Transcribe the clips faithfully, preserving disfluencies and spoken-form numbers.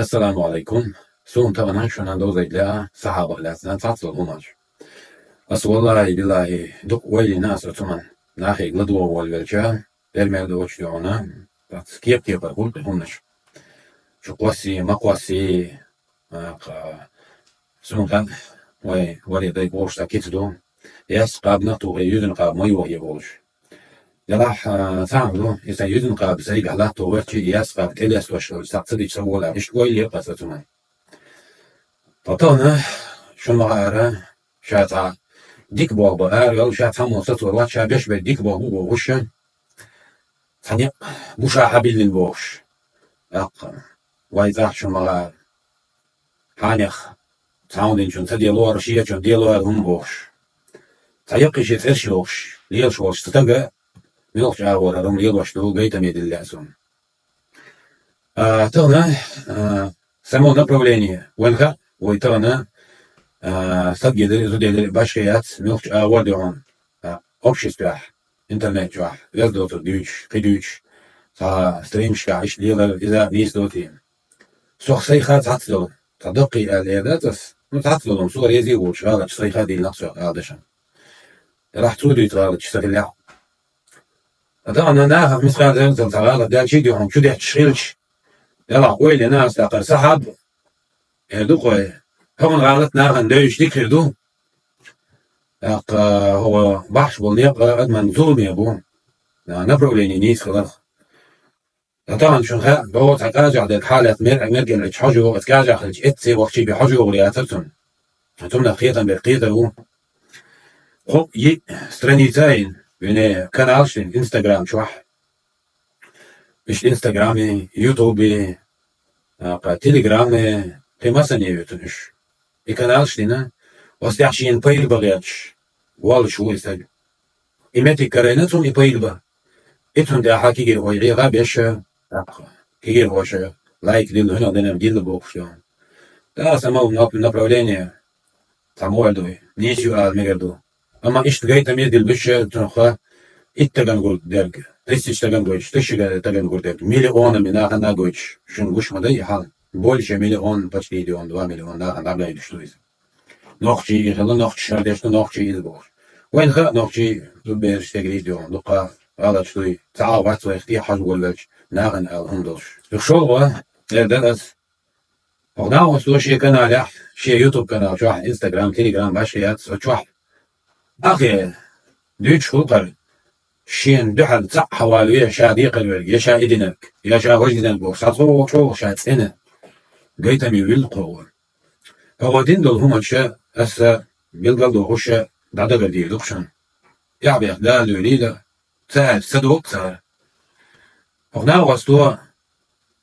Ассаламу Ӏалайкум. Суна тахана шуна довзийта лаьа сахьабах лаьцна цхьацца долу хӀуманаш. Ас валлахӀи, биллахӀи, дукха ойла йина ас оцу хӀуманна. Нахе ладогӀа волавелча, бер-мер доцуш дуьхьал, цхьацца кеп-кепара хуьлу тхо хӀуманаш. Чу кхоссий, ма кхоссий, а, кха, суна хаьа, вай, варе дай бохуш цхьа кица ду. Яьсса къаба нах тухий, юьззина къаба ма йохий бохуш. Делахь, а, цхьа хӀума ду, и сан юьззина къаба сайгахь латто верчий, яьсса къаба тӀелестош долчу схьа ца дича ца волахь, иштта ойла е аса цу май. Ткъа тахана шуна ма-хаъара, ша цхьа дика болх бан ара йолу, ша цхьаммо сацор вац, ша беш бер дика болх бу бохуш, цхьа некъ бу ша хьабиллина бохуш. ТӀаккха вай цӀахь шуна ма-хаъара. Хьанех, цхьа хӀума динчунна ца делора, шечунна делора хӀума бохуш. Цхьа яккхий шен цӀераш йохуш, лелаш волчу стага муьлхачу агӀора хӀума лелош ду, гайтаме дилла лаьа суна. А, тахана, а, само направление, вайн хаьа, вай тахана, а, стаг елира, зуда елира, башха яц, муьлхачу агӀор дуьхьал, а, обществехь, интернет чохь, веза доцург дуьйцуш, кхин дуьйцуш, цхьа стримашкахь иштта лелар, иза нийса доций. Сох сайха цхьацца долу, цхьа даккхий аьлла эр дац ас, ну, цхьацца долу, со реза а волуш, гӀалаташ сайха дийна соьга ала дашан. Делахь цо дуьйцу гӀалаташ ца хилахь. Ткъа тахана нахах мискъал зарратал цхьа гӀалат даьлчий дуьхьал чу детташ хилча, делахь ойла йина ас тӀаккха сахьаб, эр ду кхой, хӀокхуьнан гӀалат нахана девзаш дика хир ду. ТӀаккха хӀокху бахьаш болу некъ адаман зуламе бу, а, направление нийса хиларх. Ткъа тахана шуна хаьа, боху цхьа кӀажахь дерг хьалаьцна мер-, мергенлича хьожа йогӀу, аса кӀажахь хилча, эццахь вахчий бен хьожа йогӀур яцара цунна. Цунах кхетам берг кхетар ву. Кхо йиъ страница йина, вернее, каналш йина Инстаграм чохь. Иштта Инстаграме, Ютубе, а, кха, Телеграме, кхин масане ю цуьнан уьш. И каналш дина, оцу тӀехь шена пайда бан гӀерташ воллуш ву и стаг. И меттиг карийна цунна и пайда бан. И цунна тӀаьхьа кегийрхой гӀегӀа беш, тӀаккха кегийрхоша лайк дилла, хӀуьнах динарг дилла бохуш ду. ТӀаккха сан ма ву нап-, направление, цхьа мо ду, нийса ю ала мегар ду. Амма иштта гайтаме дилла буьйш цунах итт стагана гур дерг, тысяча стагана гойтуш, тысяча стагана гур дерг, миллионами нахана гойтуш, шуна гуш ма дай и хьал. Больше миллион, почти миллион, два миллиона нахана дӀагайдуш ду иза. Нохчий и хилла, нохчий шардеш ду, нохчий иза бохуш. Вайна хаьа нохчий зудбераш стегрий дуьхьал, дуккха гӀалаташ дуй, цхьа а вац вайх тӀехьа хьажа волавелча, нахана ала хӀума долуш. Юха шолгӀа, эр дара ас, хӀокху нахосто шен каналехь, шен YouTube канал чохь, Instagram, Telegram, башха яц, со чохь. Ахе, дуьйцуш гӀуллакхара, шена дуьхьал цхьаъ хьавалаве ша декхар верг, я ша и динарг, я ша важа динарг бохуш, цхьа чӀогӀа, чӀогӀа ша цӀена гайтаме вилла кхо гӀо. ХӀокхо дина долу хӀуманаш аса билгал а дохуш дӀадагардийр ду-кх шуна. ТӀаьхьабеха Дала лоьлийла, ца аьлча ца догӀу цара. ХӀокху нахосто,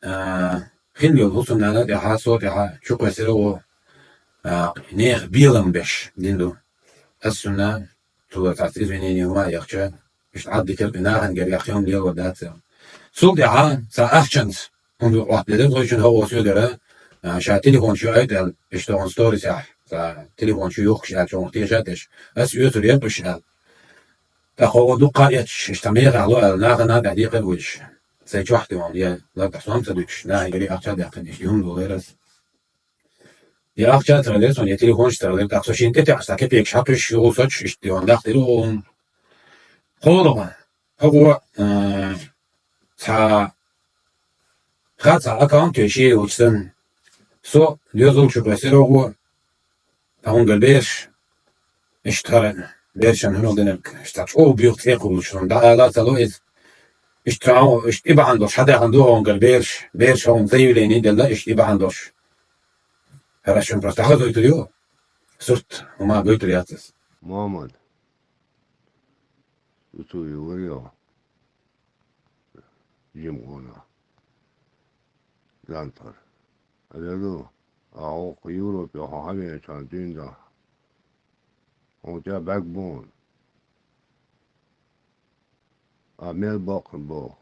а, хин йолу хӀусамнана тӀаьхьа, со тӀаьхьа чукхоьссира гӀо, а, нехан белам беш дина ду. Ас цунна, цо цхьацца извинение хӀума а яхча, иштта Ӏадда дикира, и нахана гергахь хьуна лелор дац аьлла. Цул тӀаьхьа цхьа ахчанца хӀума юкъа Ӏоттаделира, вайшинна хӀокхо соьгара, а, ша телефон чу айта аьлла, иштта хӀун сторисехь, цхьа телефон чу юхкуш аьлла, чӀогӀа теша а теш. Ас оьцур яра уьш аьлла. ТӀаккха хӀокхо дуккха а эцча, иштта мехахь ло аьлла, нахана тӀехь декхар вуьйш. Сайн чохь тӀе вахана, я лартахь сом ца дуьтуш, нахе гири ахча а даьккхина, иштта юхна долу яра ас. Я ахча а ца хилира суна, я телефонаш а ца хилира, тӀаккха со шена тӀетаьӀаш цхьа кепекаш хьакхуьйсуш, юха соцуш, иштта тӀе вахана дахтира гӀо хӀума. КхоалгӀа, хӀокхо, а, цхьа, ха цхьа аккаунт йо шен йолчу санна. Со доьзал чу кхоьссира гӀо, ткъа хӀунгара бераш, иштта хӀара берашна хӀун динарг, иштта цхьа чӀогӀа буьйху цӀе кхуллуш, хӀуна дӀаала а ца ло иза. Иштта цхьа, иштта и бахьана долуш, хьадаьхна ду хӀунгара бераш, бераш хӀуна заявление делла, иштта и бахьана долуш. ХӀара шуна просто хьахазойтур ю, сурт хӀума гойтур яц аса. Мухаммад, цу ю варио, жима гӀона, лантхар. Алло, а хӀокху Европе хьо хьавеачхьана дуьйна дахьа. Хьуна тӀе бӀаьрг бу хьуна. А мел баккхар боху?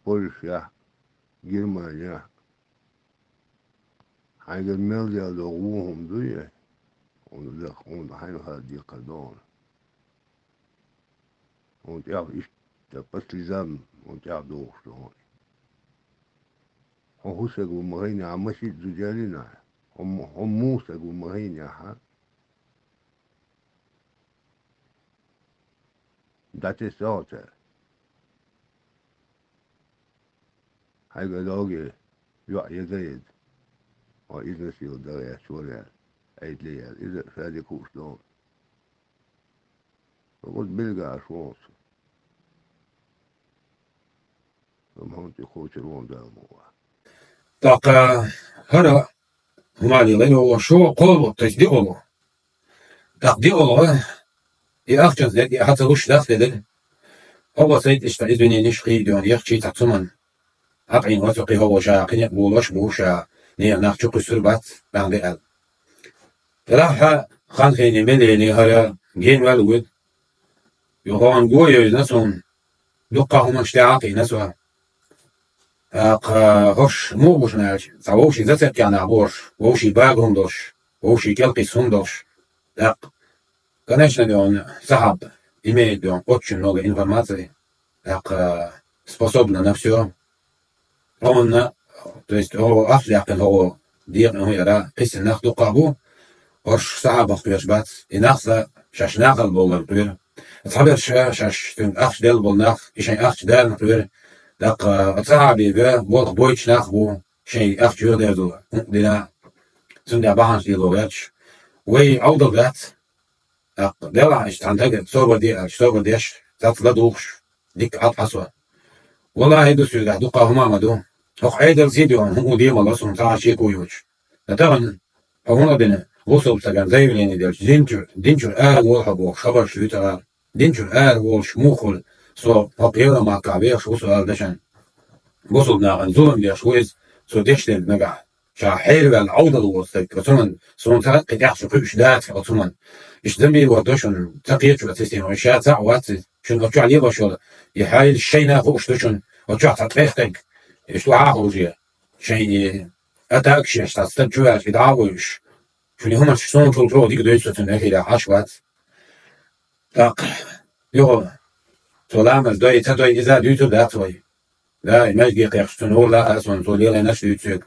Польшехь, Германехь. Хьайгара мел дела догӀу вон хӀума дуй? Хьуна лекха хьуна хьайна хала декхар догӀу. Хьуна тӀехь иштта пасти зам, хьуна тӀехь догӀуш догӀу. Хьо хӀусаг ву ма гӀайнехьа, машин зудерина. Хьо м-, хьо мусаг ву ма гӀайнехьа. Датес дагӀа цара. Хьайга доге, йоӀ еза еза. Хьо изнасиловать дагӀа яц вара яр. Айдли яр. Иза шади куш дон. Вот билгаш вон со. Амма хӀунда тӀе кхочур вон Дала мукъа. ТӀаккха хӀара хӀума лелайна ваха шо кхолу, то есть диъолгӀа. ТӀаккха диъолгӀа, и ахчанца дерг, и хьан ца луш дас дедира. ХӀо ва сайт иштта извинениш хий доьна, яхчий цхьа цуман. Хьакъийна ва цо кхин хӀо ва ша, кхин некъ болош бу ша, нера нах чу кхуьссур бац, бан бе аьлла. Делахь хан хене мел ели хӀара, ген ваьлла вуьд. Юха хӀун го йевзина суна, дуккха хӀуманаш тӀе Ӏакхийна со. ТӀаккха хӀорш муха бу шуна аьлча, цхьа вовшийн зацепкехь нах бу хӀорш, вовшийн багам долуш, вовшийн кӀелкхиссун долуш. ТӀаккха, конечно, де он сахьаб имеет, де он очень много информации, тӀаккха способна на всё. Онна, то есть, хӀо ахча яьккхина хӀо декъана хӀун яра, кхиссина нах дуккха бу, хӀорш сахьабах кхоьруш бац, и нах сан шаьш нахала боллар кхоьру. Цхьаберш шаьш цуьнга ахча делла болу нах, и шайн ахча даларна кхоьру. ТӀаккха оцу сахьабе бен болх бойтуш нах бу, шайн ахча юхадерзо хӀуъа дина, цундела бахьанаш лело гӀерташ. Вай Ӏовдал дац, тӀаккха делахь иштта цхьана дага собар де аьлча, собар деш, цац ладугӀуш, дика Ӏад хьасо. Валлахьи, ду соьгахь дуккха хӀума ма ду. ХӀокху Ӏедалца а дуьхьал хӀун де ма ло суна, цхьа а шеко йоцуш. Ткъа тахана хьо хӀун а дина, бусалба стагана заявление делча, динчуьра, динчуьра ара волу хьо бохуш, хабарш дуьйцу ара. Динчуьра ара волуш муха хуьлу, со хӀокху Европа махкахь вехаш ву со ала дашан. Бусалба нахана зулам деш ву иза, цо деш дерг нагахь. Ша хьерваьлла Ӏовдал воцу стаг, оцу хӀуманна, суна цхьа а кхин тӀехь шу кхуьуш дац оцу хӀуманна. Иштта замбийр вара до шуна, ца кхечо а система, ша цхьаъ вац иза. Шуна оцу чохь лелош йолу и хьайла шайна хууш ду шуна, оцу чохь цхьа ткъех стаг, иштта вахьа а хууш я. Шайн и атакаш еш, цхьа стаг чу ваьлча, и дӀа а вуьйш. Шуна и хӀуманаш суначул чӀогӀа дика дуьйцу со цуьнан эфирехь, Ӏаш вац. ТӀаккха, юха, цо ламаз дой, ца дой, иза дуьйцур дац вай. Да, и маьждиге кхехча, цунна хӀора лаахь а суна, цо лелийнарш дуьйцу соьга.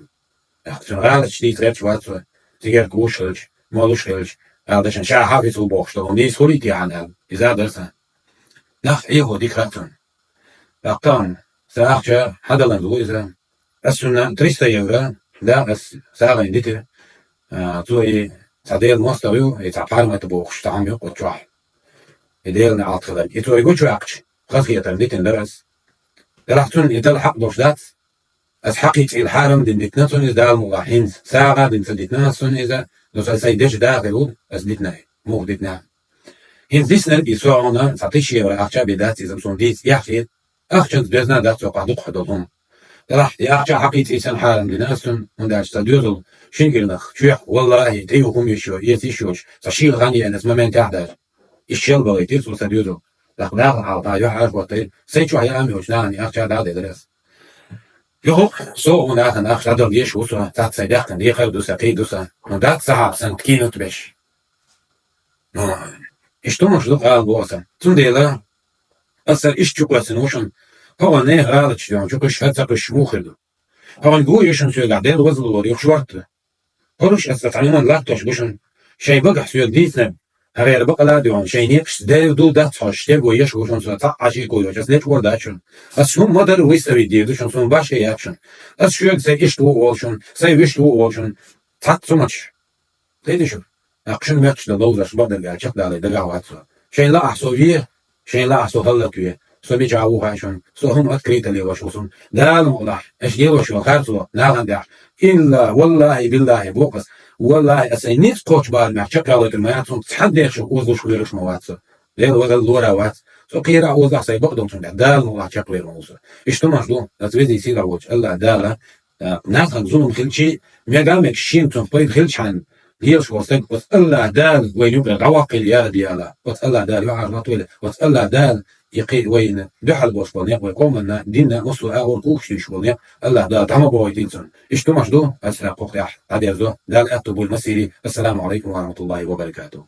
ТӀаккха цуьнан гӀалаташ дийца гӀерташ вац со, цигара кхуьуш хилча, молуш хилча, ала дашан ша хьафиз ву бохуш долу, нийса хуьлий техьа аьлла, иза а дара сан. Нах Ӏехо дика хаьа цунна. ТӀаккха тахана, сан ахча хьадаланза ву иза. Ас цунна триста евро, да, ас сагӀина дитира. А, цо и цхьа Делан мостагӀа ю, и цхьа пхьармата бохуш, цхьа хӀума ю кху чохь. И Делан неӀалт хиларг. И цо и гучуваьккхича, хазахетарна дитина дара ас. Делахь цунна и дала хьакъ долуш дац. Ас хьакхийцӀийла хьарам дина дитина цунна иза Дала мукъалахь хӀинца. СагӀа дина ца дитина ас цунна иза, но сан сайн дешан дахар ву, ас дитинай, муха дитина. ХӀинца диснарг и со хьуна цхьа тысяча евро ахча а бен дац иза, суна дийца эхь хета. Ахчанца безна дац цо кху дукха долу хӀума. Делахь и ахча хьакхийцӀийла сан хьарам дина ас цунна, хӀунда аьлча сан доьзал шина кӀирнах чоьхьа, валлахьи, тӀе ю хӀума йиш йо, эца йиш йолуш, сан шийла хан еана ас моментехь даже. Иштта шел балийтира цо сан доьзал. ТӀаккха даха хьалха юьхьӀаьржа хӀоттайра, сайн чохь яа а йоцуш, нахана и ахча дӀа а делира ас. Юха со а ву нахана ахча дӀадала дезаш ву со, цхьацца сайн даьккхина декхар а ду сан, кхин а ду сан. Ну, дац сахьаб сан ткинут беш. Ну, иштта хӀуманаш ду къала боху сан. Цундела аса иштта чу кхоьссина ву шуна, хӀокху нехан гӀалаташ доьхна чу кхуьссуш, хӀара ца кхуьссуш муха хир ду? ХӀокхуьнан гуй ю шуна соьгахь Делан вазаллора юха шортта. ХӀорш аса цхьа хӀуманна латтош бу шуна. Шайн багахь соьга дийцинарг, хӀара бакъала а доьхна, шайн некъашца дерриг дул дац хьожуш, стего еш ву шуна со, цхьа а шеко йоцуш, ас лечкъор дац шуна. Ас хӀума ма-дарра выставить дийр ду шуна, суна башхе яц шуна. Ас шоьга сайн иштта ву олу шуна, сайн вуьшта ву олу шуна. Цхьацца хӀуманаш. Кхетий шу? ТӀаккха шуна моьттуш дан ловзарш бакъдерг аьлла чекхдалий дагахь вац со. Шайн лаахь со ве, шайн лаахь со хӀаллакве. Со мичахь ву хаьа шуна, со хӀума открыто лелош ву суна. Дала мукъалахь, аша лелош йолу харцо нахана тӀехь. Илла, валлахьи, биллахьи, боху ас. Валлахьи, аса сайн ницкъ кхочу барамехь чекхъялойтур ма яц, цхьана дехаш озалуш, кхоьруш ма вац со. Дела вазалла лора вац. Со кхерахь озахь сайн бакъдолчунна тӀехь, Дала мукъалахь чекхвер ву со. Иштта хӀуманаш ду, аса везий сийлахь волчу АллахӀ Дала а, нахана зулам хилчий, мега а мегаш шена цунах пайда хилчхьана, лелаш волу стаг, оцу АллахӀ Дала вайна юкъера дӀаваккхийла, я Рабби АллахӀ. Оцу АллахӀ Дала юьхьӀаьржа хӀоттавойла, оцу АллахӀ Дала и кхин вайна дуьхьал болуш болу некъ, вай къоманна, динна, массо а агӀор кхухуш дуьйш болу некъ, АллахӀ Дала дӀа ма бохуьйтийла цунна. Иштта хӀуманаш ду, аса кху тӀехь дӀадерзо. Дала аьтту бойла массийрий. Ассаламу Ӏалайкум ва рахьматуллахӀи ва баракатухӀ.